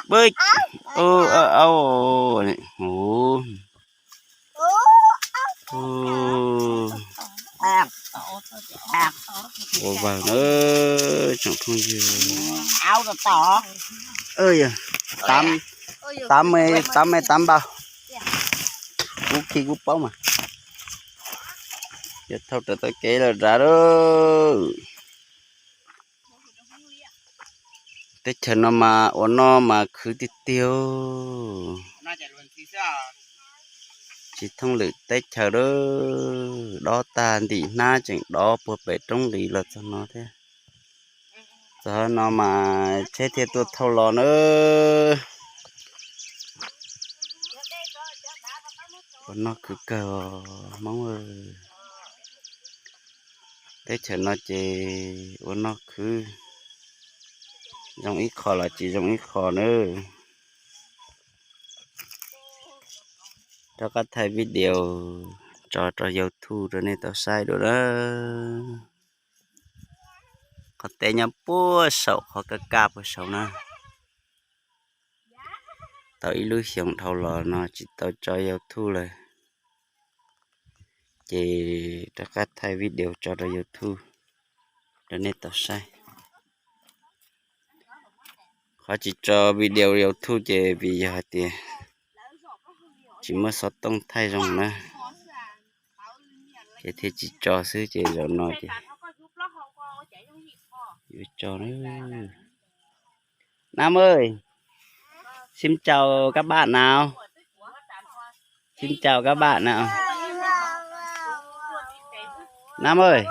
Pw. Au, au, au. Ua vawg na, tsoom phooj ywg. Tám mươi, tám mươi tám bao. Kub khi kub paub mas. Yog thauj raws tau kev lawm nrad lauj. Teb chaws no mas ua noj mas khwv tiag tiag. Tsis thooj lwm teb chaws lauj, dob tag ntim hnab tseem dob puag pem roob nqis los txog no thiab. Txog no mas tsheb thiaj tuaj thauj los na. Ua noj khwv kawg Hmoob. Teb chaws no ces ua noj khwv, zoo ib qho los tsis zoo ib qho na. Rov qab thaij video tso rau YouTube rau nej tau saib dua na. Qhov teb nyob puag saum qhov kaj kaj puag saum na. Tau ib lub xyoos dhau los no tsis tau tso YouTube lawm, ces rov qab thaij video tso rau YouTube rau nej tau saib. Qhov tsis tso video YouTube ces vim yog hais tias tsis muaj xov tooj thaij zoo na, ces thiaj tsis tso xwb. Ces zaum no ces yuav tso na. Nam ơi, xin chào các bạn nào. Xin chào các bạn nào. Nam ơi,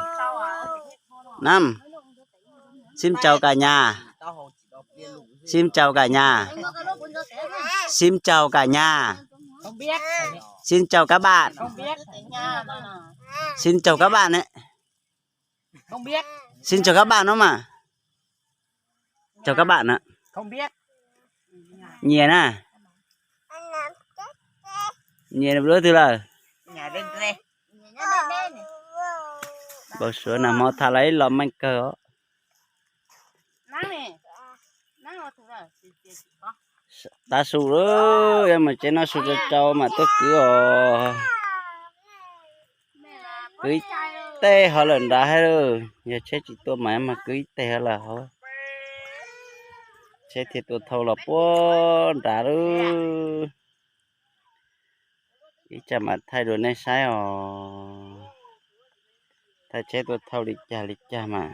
Nam, xin chào cả nhà. Xin chào cả nhà. Xin chào cả nhà. Xin chào các bạn. Xin chào các bạn ấy. Xin chào các bạn đó mà. Chào các bạn ạ. Nyias na. Nyias lub twg lawm? Npau suav nag hmo tham lawv ib los meej kawg os. Tav su lawm, yuav mus tsev noj su tsau tsau mam tuaj kwv os. Kwv ib teg ho lawm nrad hab lauj, yog tsheb tsis tuaj mas mas kwv ib teg ho lawm hauv. Tsheb thiaj tuaj thauj los puag nrad lauj. Ib tsam mam thaij dua nej saib os. Thaij tsheb tuaj thauj li cas li cas mas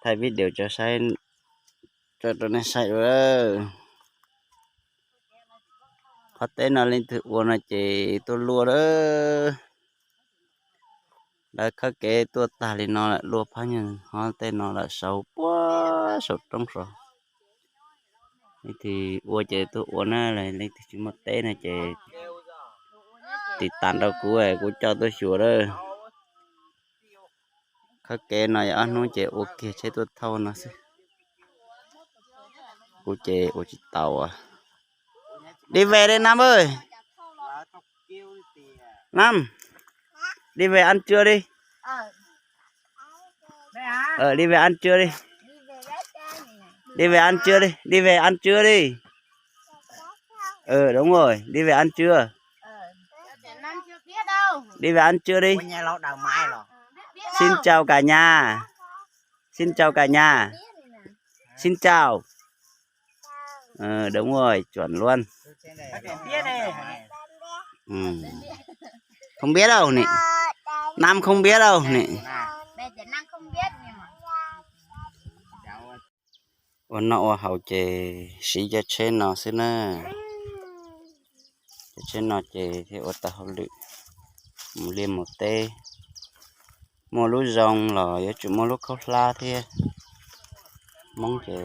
thaij video tso saib, tso rau nej saib dua. Qhov teb no leej twg ua no ces tuaj luaj lawm. Lawv khawb kev tuaj tag li no lawm, luaj phab nyuag hob tej no lawm, saud puag saum roob saud. Leej twg ua ces tuaj ua na, leej twg tsis muaj teb no ces tiv tas rau kuv, kuv coj tuaj xyuas lawm. Khawb kev no yog ob hnub ces ua kiag tsheb tuaj thauj no xwb. Kuv ces ua tsis tau. Đi về đi Nam ơi. Nam, đi về ăn trưa đi. Ờ, đi về ăn trưa đi. Đi về ăn trưa đi, đi về ăn trưa đi. Ờ, đúng rồi, đi về ăn trưa. Đi về ăn trưa đi. Xin chào cả nhà. Xin chào cả nhà. Xin chào. Ờ, đúng rồi, chuẩn luôn. Không biết đâu nè. Nam không biết đâu nè. Ua noj ua haus ces siv cov tsheb no xwb na. Cov tsheb no ces thiaj ua tau hauj lwm mus liaj mus teb. Muaj lub zoo los yuav tsum muaj lub khaub hlab thiab. Hmoob ces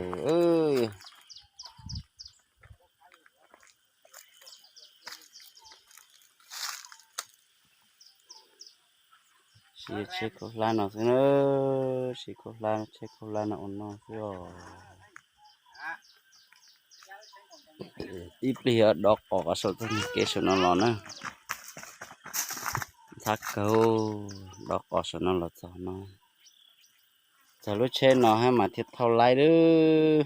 siv tsheb khaub hlab no xwb na, siv khaub hlab, tsheb khaub hlab no ua noj xwb os. Ib pliag dov qos saum txoj kev saum no los na. Ntxhab kawg, dov qos saum no los txog no. Txog lub tsheb no hab mas thiaj thauj laib lawm.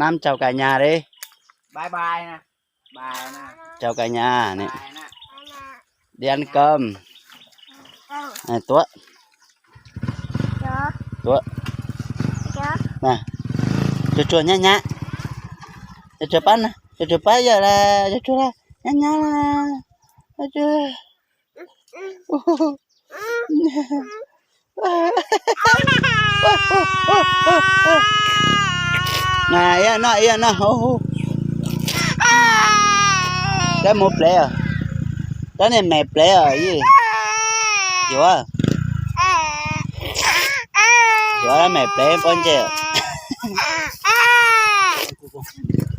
Năm chào cả nhà đi. Chào cả nhà. Đi ăn cơm. Tuav. Tuav. Tsuag tsuag nyab nyab. Tsuag tsuag pab na, tsuag tsuag pab yawm la, tsuag tsuag la, nyab nyab la. Ib no, ib no. Rab mus plev os, rab niag me plev os. Yuav, yuav rab me plev pob ntseg.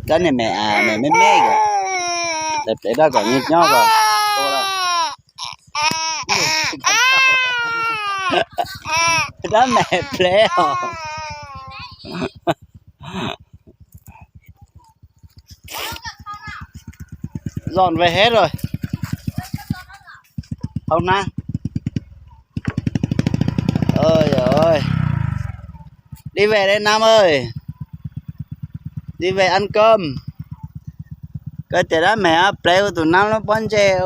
Rab niag me, me me me kawg, plev rab kom nyob nyob kawg. Rab me plev os. Dọn về hết rồi. Không na. Ơi ơi. Đi về đây Nam ơi. Đi về ăn cơm. Koj tias dab me plev ua tus Nam lub pob ntseg,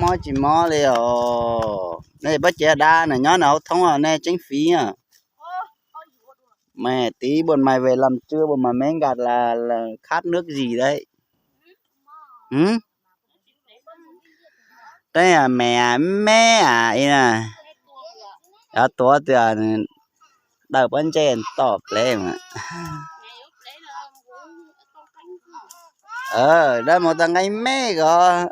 mob tsis mob li os. Nej pob cev dab nws nyob nws hauv thoob os, nej tseeb fiv os. Mày tí bọn mày về làm trưa bọn mày mới gạt là, là khát nước gì đấy. Hử? Teb mẹ me à, cov tuav twg, daws pob ntseg tom plev mas. Dab mus tau nqeeb me kod.